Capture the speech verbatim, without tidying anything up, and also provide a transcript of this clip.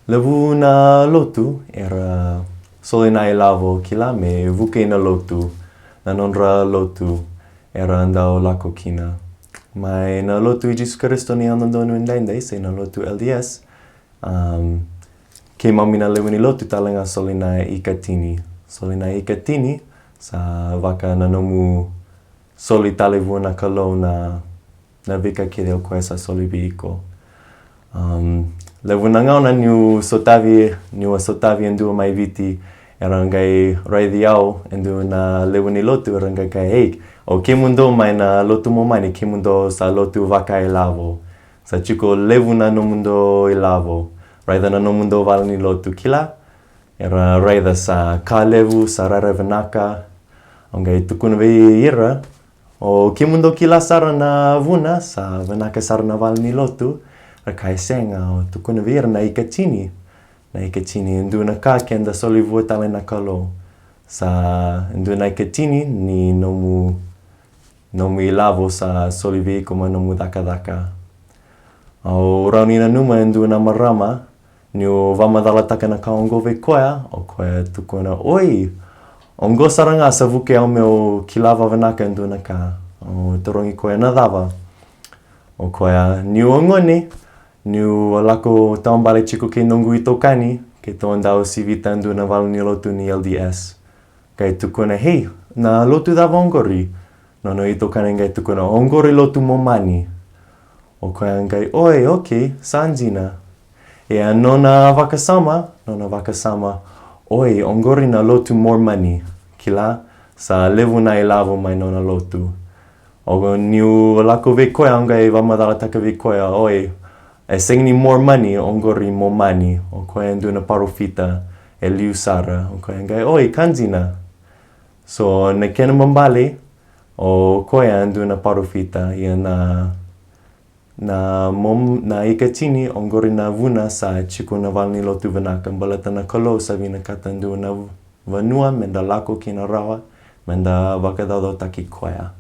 Levu na lotu era soli na ilavo kila me vukei na lotu, na nodra lotu era dau lako kina. Mai na lotu i Jisu Karisito ni Yalododonu Edaidai, se na lotu L D S, um, keimami na levu ni lotu tale ga soli na ikatini. Soli na ikatini, sa vaka na nomu soli tale vua na Kalou na, na veika kece o koya sa soli vei iko. Um, levu na gauna niu sotavi, niu a sotavi e dua mai Viti, era qai raici au e dua na levu ni lotu, era qai kaya, "Ei, o kemudou mai na lotu Momani, kemudou sa lotu vakailavo. Sa tiko levu na nomudou ilavo. Raica na nomudou vale ni lotu kila." Era raica sa ka levu, sa rairai vinaka. Au qai tukuna vei ira, "O kemudou kila sara na vuna sa vinaka sara na vale ni lotu?" Ra kaya, "Sega." Au tukuna vei ira, "Na ikatini. Na ikatini e dua na ka keda soli vua tale na Kalou. Sa e dua na ikatini ni nomu, nomu ilavo sa soli vei iko mai nomu cakacaka." Au rawa ni nanuma e dua na marama, niu vakamacalataka na ka oqo vei koya, o koya tukuna, "Oi, oqo sara ga sa vukei au meu kila vakavinaka e dua na ka." Au tarogi koya, "Na cava?" O koya, "Niu a gone, niu a lako taubale tiko kei noqu itokani, keitou dau sivita e dua na vale ni lotu ni L D S." Qai tukuna, "Hei, na lotu cava oqori?" Nona itokani qai tukuna, "Oqori lotu Momani." O koya qai, "Oi, okei, sa dina." Ia nona vakasama, nona vakasama, "Oi, oqori na lotu Momani. Kila, sa levu na ilavo mai nona lotu." O niu lako vei koya, au qai vakamacalataka vei koya, "Oi, e sega ni Momani, oqori Momani." O koya e dua na parofita e liu sara. O koya qai, "Oi, ka dina." So na kena ibalebale, o koya e dua na parofita, ia na, na mom, na ikatini, oqori na vuna sa tiko na vale ni lotu vinaka, baleta na Kalou sa vinakata e dua na vanua meda lako kina rawa, meda vakacaucautaki koya.